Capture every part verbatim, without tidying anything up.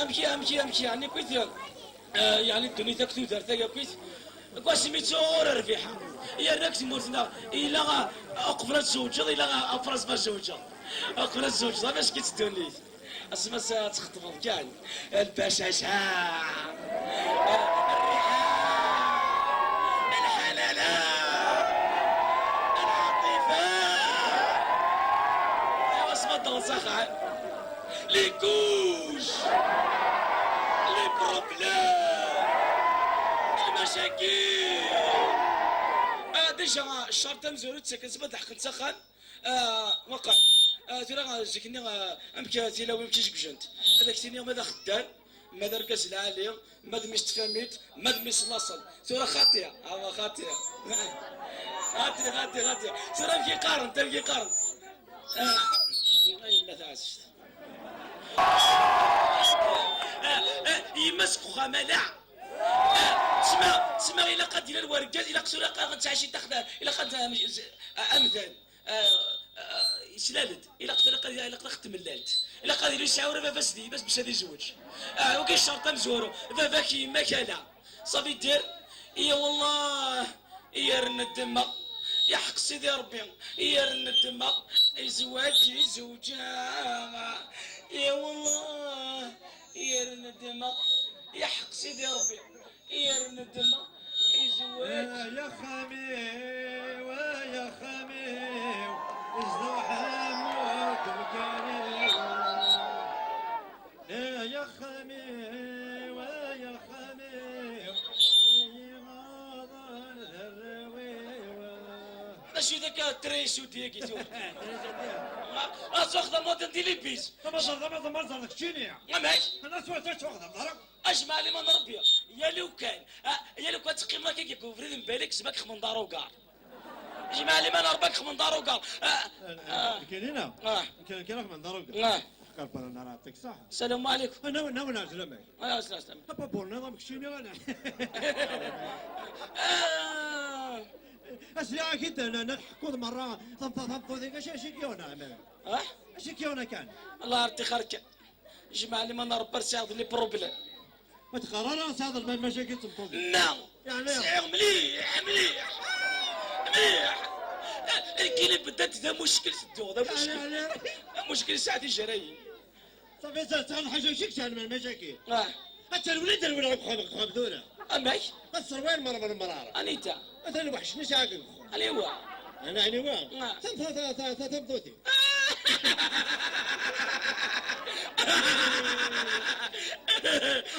Amek, amek, amek, yeɛni, akkit, eh, yeɛni, ddunit akk tudert-agi akkit, deg wasmi ttuɣur rbiḥa, yerna deg tmurt-nneɣ, ila, eh, uqbel ad tzewǧeḍ, ila, eh, afras ma tzewǧeḍ. Uqbel ad tzewǧeḍ, amek i ddunit? Asma s-, ad txeṭbeḍ kan. Lbacaca. Rriḥa. Lḥalala. Lɛaṭifa. Iwa asma ddɣen s axxam. Les couches. Les problèmes. Lmacakil. Ah, déjà, ccerṭ amezwaru d takken sma d-ḥeqqen s axxam. Ah, waqil. Ah, tura, ah, zik-nni, ah, amek, ah, tilawin amek i zeggzent? Ad ak-tini ma d axeddam, ma d argaz lɛali, ma d mmi-s n tfamit, ma d mmi-s n laṣel. Tura xaṭi, awa xaṭi. Xaṭi, xaṭi, xaṭi. Tura amek i qqaren, amek i qqaren? Ah, ay, ma taɛzizt. Ah, ah, yemma-s deg uxxam, ala. Ah, tma, tma ilaq ad d-ilal wergaz, ilaq tura ad ttɛici daxel, ilaq ad, ah, amdan. Ah, ah, yeslal-d. Ilaq, ilaq, ilaq ad tmellalt. Ilaq ad yili yesɛa ura baba-s d yemma-s bac ad izweǧ. Ah, wagi ccerṭ amezwaru. Baba-k, yemma-k, ala. Ṣafi ddir. Ya wallah, yir neddmeɣ. Ya ḥeq Sidi Rebbi, yir neddmeɣ. Izweǧ, izweǧ. Ya wallah, yir neddmeɣ. Ya ḥeq Sidi Rebbi. Irnedma izweǧ. Ah, ya xami-w, ah, ya xami-w, zduḥ amud mkari. Ah, ya xami-w, ah, ya xami-w, iɣaḍen d rriwi-w. D acu d akka trisudi-agi tura? Trisudi. Ah, ah, twaxeḍ amaḍi di Libis. Amaḍi, amaḍi, amaḍi, d keččini. Amek? Ana twaxeḍ, twaxeḍ, amaḍi. Ajmaɛ liman n Rebbi, ya lukan, ah, ya lukan teqqimeḍ akka deg ubrid n Balik, zmak xmenḍar ugar. Ajmaɛ liman n Rebbi, xmenḍar ugar. Ah, ah. Kien هنا؟ Ah. Kien, kien xmenḍar ugar. Ah. Xkar bala nara tek saḥ. Salam alaikum. Ana, ana, ana, zlamek. Ana, zlamek. Apa borne, am keččini, ana. Ah. Asya akid, ana, ana, ḥkuḍ marra, tam, tam, tam, tam, acu, acu kiyona, ana? Ah? Acu kiyona kan? Allah yarḍi xerk. Jmaɛ liman n Rebbi, ar sɛiɣ les problèmes. Ma txerrar, ar sɛiɣ lmal, maca ki tmeṭṭut. Na! Yeɛni sɛiɣ mliḥ, mliḥ, mliḥ. Lkili beddant d amuckel tedduɣ, d amuckel. Yeɛni, yeɛni. Amuckel sɛa tijrayin. Ṣafi, sɛiɣ lḥaǧa, acu k-sɛan, maca ki? Ah. Ad terwel, ad terwel ɣer uxxam, uxxam tura. Amek? Ad terwel, mer, mer, mer. Anita? Atan lweḥc-nni sɛiɣ deg uxxam. Aniwa? Ana aniwa? Ah. Tam, ta, ta, ta, ta, tameṭṭut-iw.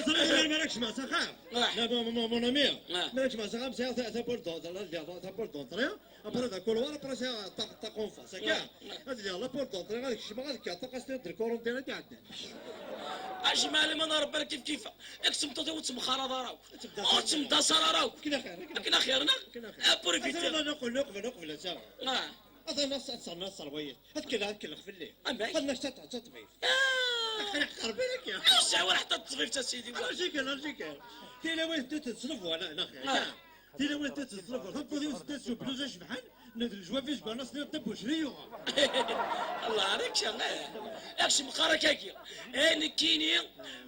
Ẓriɣ, ẓriɣ, ma rakecmeɣ s axxam. Ah. La, mon, mon, mon ami. Ah. Ma rakecmeɣ s axxam, sɛiɣ ta, ta porte d'entrée, la, la, ta porte d'entrée. Après, d akulwar, après, sɛiɣ ta, ta conférence, akka. Ah. Ah. Ad liɣ la porte d'entrée, ad kecmeɣ, ad kkateɣ, as-tiniḍ d lkuruntina i d-iɛeddan. Ajmaɛ liman n Rebbi kif kif. Yak tmeṭṭut-iw ur ttemxaraḍ ara akk. Ur ttemdaṣar ara akk. Akken axir, akken axir. Akken axir, neɣ? Akken axir. Ah, pour éviter. Atan ad nuqel, nuqbel, nuqbel, ata. Ah. Atan ad s-, ad s-, ad serwayet. Ad kelleɣ, ad kelleɣ fell-i. Amek? Ad nefs ad, ad teṭbit. Ah. Akken axir, balak ya. Ur sɛiɣ ara ḥetta ṭṭbib, a sidi. Arjikel, arjikel. Tilawin tettut tesleb wala, neɣ? Ah. Tilawin tettut tesleb wala. Tameṭṭut-iw tettut s ubluza cebḥen. Ned lejwab-is bana sliɣ tabucri yuɣ. Allah, ara kečč, eh. Akcem, qqar akkagi. Eh, nekkini,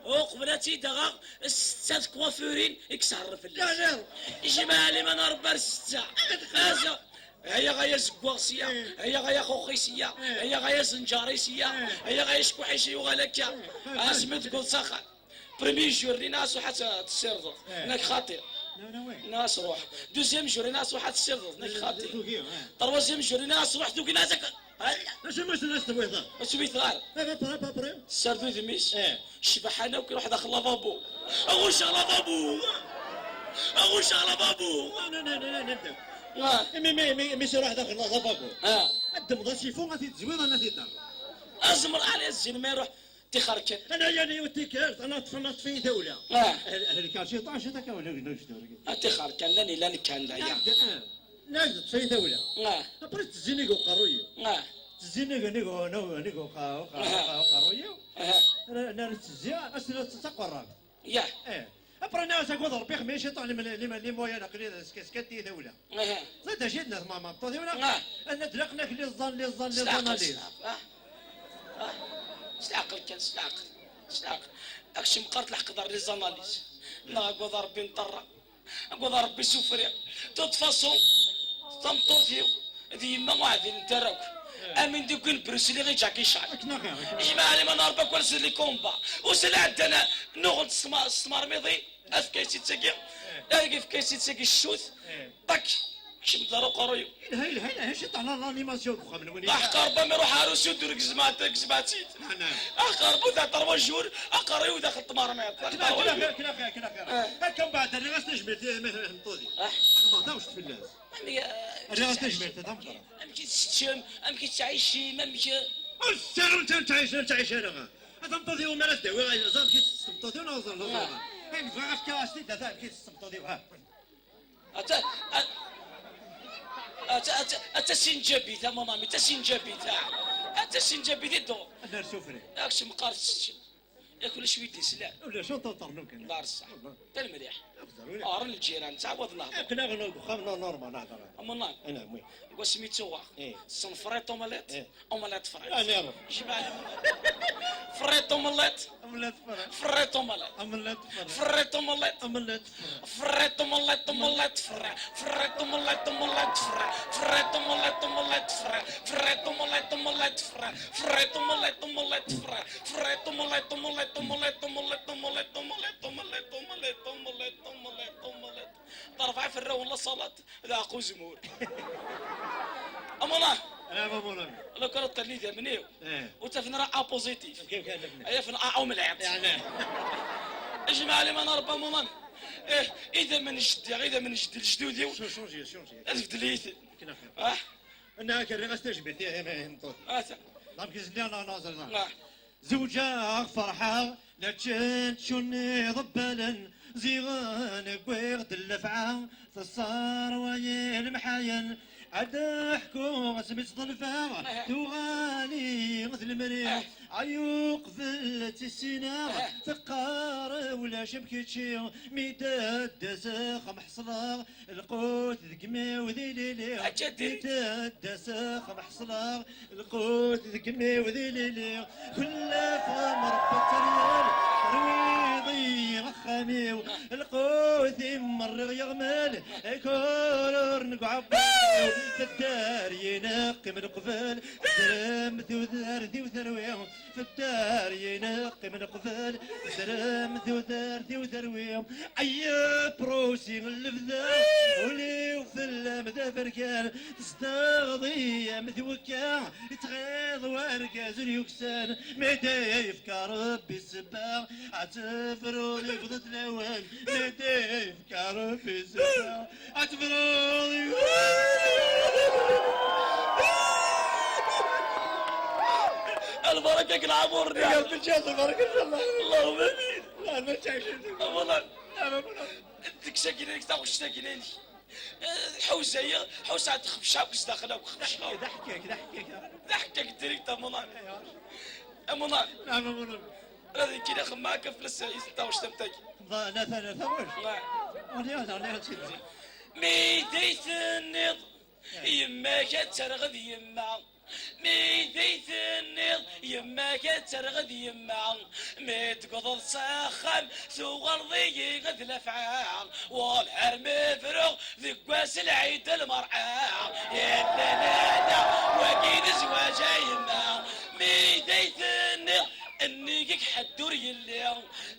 uqbel ad tt-id-aɣeɣ, setta tkwaffurin i yesherren fell-as. Yeɛni? Jmaɛ liman n Rebbi ar setta. Aza-, aya ɣaya zeggaɣ sya, eh, aya ɣaya xuxi sya, eh, aya ɣaya zenǧari sya, eh, aya ɣaya cekkuḥ-is yuɣal akka. Eh. Asmi d-tewweḍ s axxam. Premier jour, nniɣ-as ruḥ ad tt-, tessirdeḍ. Eh. Nniɣ-ak xaṭi. Nniɣ-as ruḥ. Deuxième jour, nniɣ-as ruḥ ad tessirdeḍ. Nniɣ-ak xaṭi. Tugi, eh. Troisième jour, nniɣ-as ruḥ tugi, nniɣ-as ak-, acu ma s-, as-tewwiḍ? As-tewwiḍ ara. Eh, après, après, après. Tessared udem-is. Eh. Ccbaḥa-nni akk iruḥ daxel lavabo. Aɣuc ɣer lavabo! Aɣuc ɣer lavabo! Ah, non, non, non, non, non. Ah. Imi, imi, imi, imi s-iruḥ daxel lavabo. Ah. Ad d-temmeḍ asifu, ad t-id-tezwiḍ, ad t-id-terreḍ. Azemreɣ ɛni ad zzin ma iruḥ. Tixer kan. Ana yani yiwet tikkelt, ana ṭṭfen, ṭṭfen-iyi tawla. Ah. Ahl-, ahlek ɛecrin ṭaɛec, ad akka wala gno jdur. Ah, tixer kan, llan ilan kan da, ya. Nag-, ah. Nag-, ṭṭfen-iyi tawla. Ah. Après, ttezzin-ig uqerruy-iw. Ah. Ttezzin-ig, ig, ig, ig uqa-, uqa-, ah, uqa-, uqerruy-iw. Ah. Ra-, nari ttezzi, as-tiniḍ d taqerrabt. Ya. Eh. Après, nniɣ-as, agad Rebbi, xmi ciṭuḥ, les, les, les moyens, aql-i skaskat-iyi tawla. Aha. Ẓid acu i d-tenna tmama, meṭṭut-iw, neɣ? Ah. Anna d laqen-ak les an-, les an-, les analyses. S leɛqel, s leɛqel. Ah. Ah. S leɛqel kan, s leɛqel. Ak-, akcem qqart lḥeqq d les analyses. Neɣ agad Ṛebbi nṭerra. Agad Ṛebbi sufriɣ. De toute façon, tameṭṭut-iw d yemma ur ɛdilent ara akk. Amin deg win Bruce Lee i Jackie Chan. Akken axir, akken. Jmaɛ liman Ṛebbi akk les combats. Usan ɛeddan nuɣen s tma-, s tmermiḍin. Efk-as-tt-agi. Agi efk-as-tt-agi ccut. Ṭak. Kcem-d ɣer uqerruy-iw. Yelha, yelha, yelha, ciṭan, la, l'animation deg uxxam-nwen. Aḥeqq Ṛebbi, mi ruḥ ar usu dur gezmeɣ-t, gezmeɣ-tt-id. Naɛam. Aḥeqq Ṛebbi, d aṭerwa jur, aqerruy-iw daxel tmermiḍt. Kna, kna, kna, kna, kna. Akka mbeɛd rriɣ-as tajmilt i, i, i tmeṭṭut-iw. Xedmeɣ taɣect fell-as. Amek, eh, rriɣ-as tajmilt, d ameqqran. Amek i tetteččem, amek i tettɛicim, amek, eh? Ur ttɛic, ur ttɛic, ur ttɛic ara. A tameṭṭut-iw, mi ara s-d-awiɣ ayen ẓer, amek i tettett tmeṭṭut-iw, neɣ ẓer, neɣ ẓer. Ayen bɣiɣ, efk-as-t-id, ata amek i tettett tmeṭṭut-iw, ha. Ata, a-, ata, ata, ata sinjabit, a mon ami, ata sinjabit, a. Ata sinjabit i dduṛ. Ad nersufri. Akcem qqar teččem. Yak ulac wi d-islan. Ulac, ur teṭṭernu kan. Dar ṣṣeḥ. Tanemriḥt. Ɣer lǧiran, ttɛawaden hḍur. Akken aɣen deg uxxam, no, normal, hḍer. A mon ami. Ana, mwi. Deg wasmi ttuɣeɣ, eh, ssen frites omelette, eh, omelette frites. Ah, nirun. Jmaɛ. Frites omelette. Omelette frites. Frites omelette. Omelette frites. Frites omelette. Omelette frites. Frites omelette, omelette frites. Frites omelette, omelette frites. Frites omelette, omelette frites. Frites omelette, omelette frites. Frites omelette, omelette frites. Frites omelette, omelette, omelette, omelette, omelette, omelette, omelette, omelette, omelette, omelette, omelette. Ḍerba iferrawen la salade. D aɛeqqa uzemmur. Amuḍan. Ah, amuḍan. Lukan ad ṭṭallen idammen-iw. Eh. Ur ttafen ara A positif. Kif kan ttafen? Ay afen A omelette. Yeɛni. Jmaɛ liman Ṛebbi amuḍan. Eh, idammen n jeddi, idammen n jeddi, lejdud-iw. Changez, changez. Ad beddlen-iten. Kna xir. Ah. Anna, akka rriɣ-as tajmilt i, i, i, i tmeṭṭut. Ata. Ḍam kizli, ana, ana, ẓer, ẓer. Ah. Zewǧeɣ, ferḥeɣ, la ččant cunni iḍebbalen, ziɣen wwiɣ-d llefɛa, tesserway lemḥayen. Ad ḥkuɣ asmi tt-ḍelfeɣ, tuɣal-iyi d lemri. Ay uqbel tt-issineɣ, teqqar ulac am kečči, mi d-tedda s axxam ḥeṣleɣ, lqut deg imi-w d ilili. Akka diri. Mi d-tedda s axxam ḥeṣleɣ, lqut deg imi-w d ilili. Kullaf mṛebba tteryel, rwiḍ-iyi axxam-iw. Lqut-im merriɣ yeɣmel, akurur n uɛebbuḍ-iw. Teddar yineqqi min qbel, tezrem tudert-iw terwi. Teddar yineqqi min qbel, tezrem tudert-iw terwi. Ay prusi n lebda, ul-iw fell-am d aberkan. Tezdeɣ-iyi am twekka, yettɣiḍ wergaz ur yuksan. Mi d-yefka Rebbi ssebba, ad tefruḍ yewweḍ-d lawan. Mi d-yefka Rebbi ssebba, ad tefruḍ yewweḍ. Lbaraka deg lɛemur-nni. Ya Rebbi, ǧǧiɣ lbaraka, incallah. Allahumma amin. Allahumma ǧǧiɣ. Amuḍan. Amuḍan. Deg-s agni-inek, taɣect agni-inek. Eh, ḥuza-yi, ḥuza ad txebceɣ akk zdaxel akk, xebceɣ. D aḥekkak, d aḥekkak. D aḥekkak direct, amuḍan. Amuḍan. Naɛam, amuḍan. Ad yekkil axemmem akka fell-as, i taɣect am tagi. Ḍa-, la, la, la, taɣect. Naɛam. Ɣliɣ, ɣliɣ, ɣliɣ, ɣliɣ. Mi d ay tenniḍ, eh, yemma-k ad terɣed yemma. Mi d ay tenniḍ, yemma-k ad terɣed yemma. Mi d-tewwḍeḍ s axxam, tuɣaleḍ-iyi d lafɛa. Wellah ar ma fruɣ deg wass lɛid lmer'a. Yella lala, wagi d zzwaǧ a yemma. Mi d ay tenniḍ, nnig-k ḥedd ur yelli.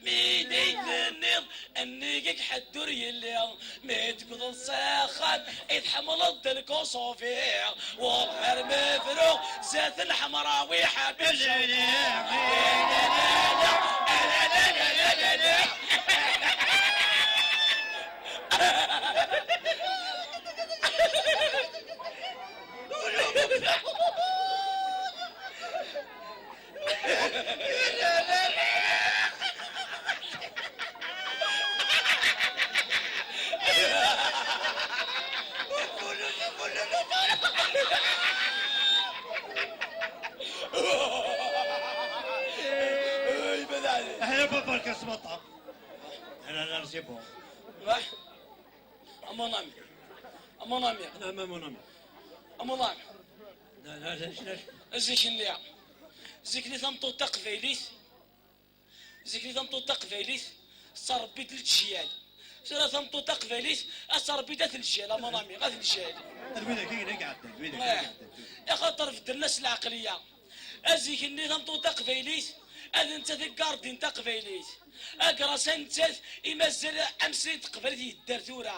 Mi d ay tenniḍ, nnig-k ḥedd ur yelli. Mi d-tewwḍeḍ s axxam i tḥemmleḍ d lkuṣufi. Wellah ar ma fruɣ zdat lḥemrawi ḥabi. Ay, bada. Ahya, papa, lkas maṭa. Ana, ana, c'est bon. A mon ami. A mon ami. Naɛam, a mon ami. A mon ami. La, la, la, la. Zik-nni, zik-nni tameṭṭut taqbaylit, Zik-nni tameṭṭut taqbaylit tettṛebbi-d leǧyal. Tura tameṭṭut taqbaylit ad tettṛebbi-d at leǧyal, a mon ami, at leǧyal. D widak i iɛeddan, d widak i iɛeddan. Axaṭer beddlen-as lɛeqliya. Azik-nni tameṭṭut taqbaylit ad nettat i gardin taqbaylit. Agras ad nettat i mazal amsay n teqbaylit yedder tura.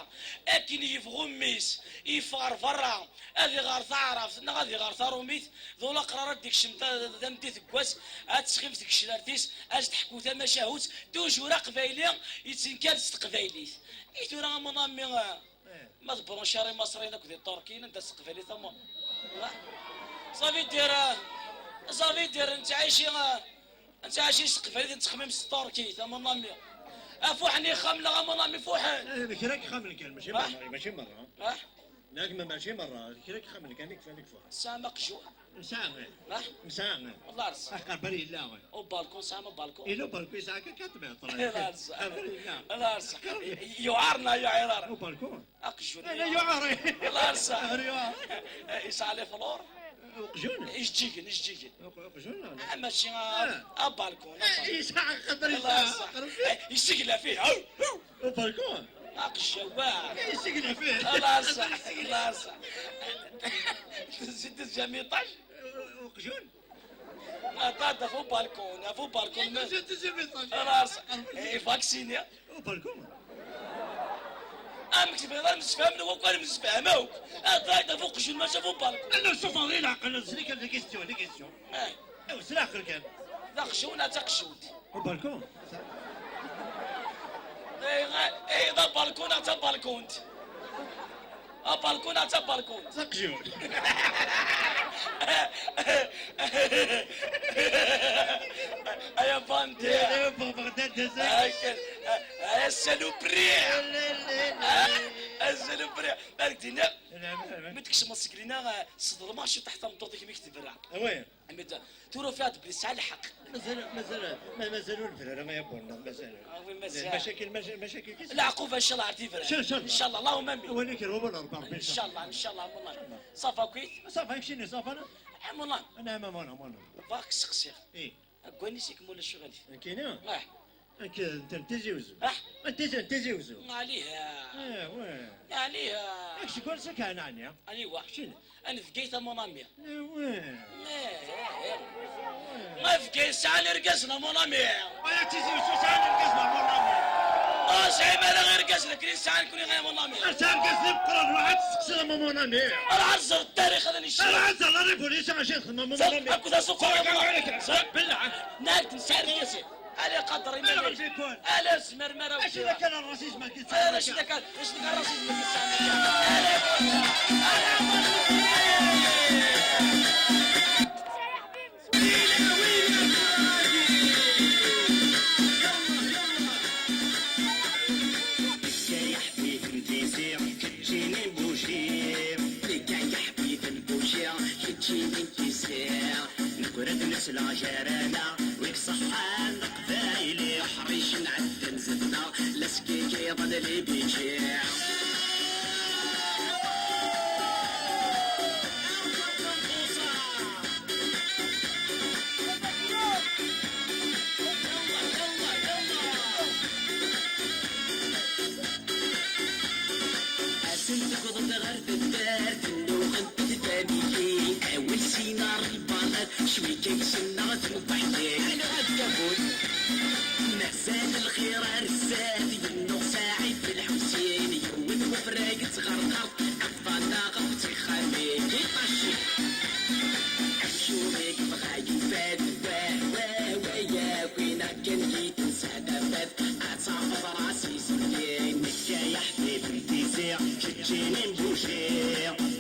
Akken yebɣu mmi-s, yeffeɣ ɣer berra, ad iɣer taɛrabt neɣ ad iɣer tarumit, d ulaqrar ad d-ikcem ta-, tameddit n wass, ad tesɣim tgecrart-is, ad s-teḥku tamacahut, toujours aqbayli yettenkar s teqbaylit. I tura a mon ami, eh, ma tebruncir imaṣriyen akked iṭurkiyen, anda s teqbaylit a mon-, ah? Ça veut dire, eh, ça veut dire nettɛici, eh, nettɛici s teqbaylit, nettxemmim s tṭurkit a mon ami. Afuḥen ixxamen neɣ a mon ami fuḥen. Eh, kra ixxamen kan, mačči merra, mačči merra. Ah? Nag ma mačči merra, kra ixxamen kan i kfan, i kfan. Tesɛam aqjun? Nesɛa. Ah? Nesɛa. Wallah rṣa. Axaṭer yella. Ubalkun, tesɛam ubalkun? Yella ubalkun, yesɛa kan quatre mètres. Wallah rṣa. Axaṭer yella. Wallah rṣa. Yuɛer neɣ yuɛir ara? Ubalkun. Aqjun. Ala yuɛer. Wallah rṣa. Yuɛer. Eh, yesɛa les fleurs? Uqjun? Ijeǧǧigen, ijeǧǧigen. Uq-, uqjun, ala. Ah, mačči a-, ah, abalkun, eh, abalkun. Yesɛa axaṭer yesɛa. Wallah rṣa. Eh, yesseglaf, ih. Haw, haw. Ubalkun? Aqjun, wa. Eh, yesseglaf, ih. Wallah rṣa. Axaṭer yesseglaf. Wallah rṣa. Tezzi-, tezzi deuxième étage? Uqjun? Ata, ata, fu balkun, fu balkun. Tezzi-, tezzi deuxième étage. Wallah rṣa. Eh, vacciné. Ubalkun? Amek tebɣiḍ ad nemsefham, neɣ akk ad nemsefham akk? Ata, ata, fu uqjun, maca fu balkun. Ana ṣṣufeḍ i leɛqel, zli kan les questions, les questions. Eh. Aw, s leɛqel kan. D aqjun, neɣ d taqjunt? Ubalkun? Eh, eh, d abalkun, neɣ d tabalkunt? Abalkun, neɣ d tabalkunt? D aqjun. Ay abandi. Eh, eh, baba, d adazay. Ay, ay, ay, salupri. La, la, la. Ah, ay, salupri. Ad k-d-iniɣ, la, la, la, mi tkecmeḍ seg lina, eh, sḍelmeɣ ciṭuḥ tameṭṭut-ik mi k-tebra. Ah ouais. Imi d-, tura ufiɣ-d belli tesɛa lḥeqq. Mazal, mazal, ma-, mazal ur nebra ara, ma yewweḍ-nneɣ, mazal. Ah oui, mazal. Lmacakil, maca-, lmacakil kis. Leɛquba, inchallah, ar tibra. Inchallah. Inchallah, Allahumma amin. Wali kra wala Rebbi, Rebbi, inchallah. Inchallah, inchallah, mon ami. Inchallah. Ça va, kit? Ça va, keččini, ça va? Ah, mon ami. Ana, ma, mon ami, mon ami. Bɣiɣ ad k-sseqsiɣ. Eh. Deg wansi-kem ulac uɣilif? Nekkini? Ah. Nekk, netta n Tizi Uzzu. Ah? N Tizi, n Tizi Uzzu. Aliha. Eh, ouais. Aliha. Ak seg wansi kan, ɛni? Aniwa? Keččini. Ana d Bgayet, a mon ami. Eh, ouais. Eh, eh, eh. Ma Bgayet sɛan irgazen, a mon ami. Wala Tizi Uzzu sɛan irgazen, a mon ami. Ma sɛim ara irgazen akken i sɛan nekni, a mon ami. Sɛan irgazen imeqqranen, ruḥ ad testeqsiḍ, a mon ami. Ruḥ ad tẓer tarix, ad nec-. Ruḥ ad tẓer la révolution, acu i txedmem, a mon ami. Akked asuqer, a mon ami. Belleɛ. Nag nesɛa irgazen. Ala qader iman-ik. Ala zmer mara. Acu d akka الراسيزم-agi? Ala acu d akka, acu d akka الراسيزم-agi? Ala. Nekka ya ḥbib n Tizi, keččini n Buji. Nekka ya ḥbib n Buji, keččini n Tizi. Nekker ad nesla gar-aneɣ, wid ṣeḥḥan d Aqbayli, ḥricen ɛeddan zedna, la skikkiḍen les budgets. Asen tewwḍeḍ ɣer taddart, nnuɣent tdamiyin, awel sina rribalat, cwi kan ssneɣ tmeṭṭaḥin. Ala ad tafut. Mazal lxir ar zdat, yennuɣ Saɛid Belḥusin, yewwet wefrag d tɣerɣert, afḍal-a ɣef tixxamin. Iṭaci. Amcum i yebɣa yufad, wah, wah, wah, yakk win akken yettensa tafat, ad tafeḍ ras-is mlil. Nekka ya ḥbib n Tizi, keččini n Buji.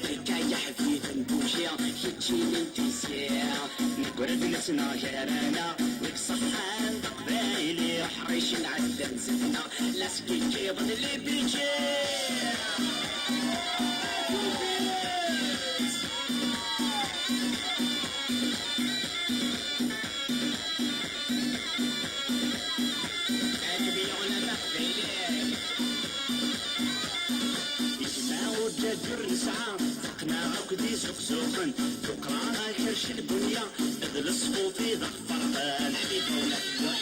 Nekka ya ḥbib n Buji, keččini n Tizi. Nekker ad nesneɣ gar-aneɣ, wid ṣeḥḥan d Aqbayli, ḥricen ɛeddan zedna, la skikkiḍen les budgets. Ad kem-yeɣleb aqbayli. Gma uǧǧaǧ ur nesɛa, faqen-aɣ akk d izuqzuqen. Tuqra akerc lbunya, d lesquf i d aɣ-ferqen. Ḥbib ula tluḥ.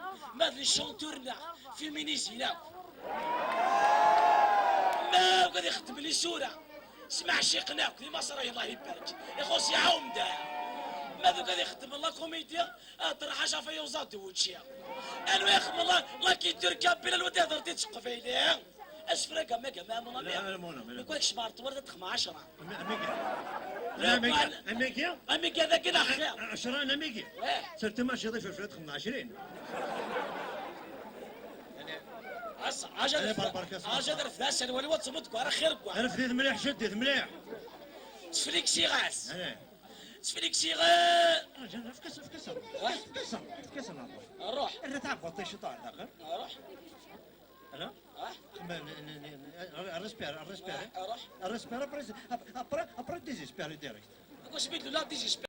Ma d les chanteurs-nneɣ, féminisés akk. Ma ugadeɣ ad ixeddem les sura, s meɛciqen akk, d imaṣriyen, Allah ibarek. Ixuṣ iɛum da. Ma d ugadeɣ ad ixeddem la comédie, ad ṭerḥac ɣef yuẓa d wučči. Anwa ixeddmen la, la culture kabyle, anwa d-ihder-t-id s teqbayli? Asefrak am agama, mon ami. لا، لا، mon ami, لا. Nekk ad kecmeɣ ar ṭwal ad texdem ɛecra. Am-, amigi. Amiga, amiga. Amiga d akken axir. Ɛecra n amigi. Wah. Surtout ma ciḍ ifefra txedmeḍ ɛecrin. As-, aja d-, aja d-, aja d-, refd-as, wali wa tsemmeḍ deg wara xir deg wara. Refd-it mliḥ, jedd-it mliḥ. Ttfliksiɣ-as. Ttfliksiɣ. Aja, efk-as, efk-as, efk-as, efk-as, efk-as. Ruḥ. Err taɛebbuḍt-ik ciṭuḥ ar daxel. Ruḥ. Ala? Ah? Ma, ne, ne, ne, ne, respire, respire. Ah, ruḥ. Respire, après, après, après, désespérer direct. Deg wasmi d-luleɣ désespérer.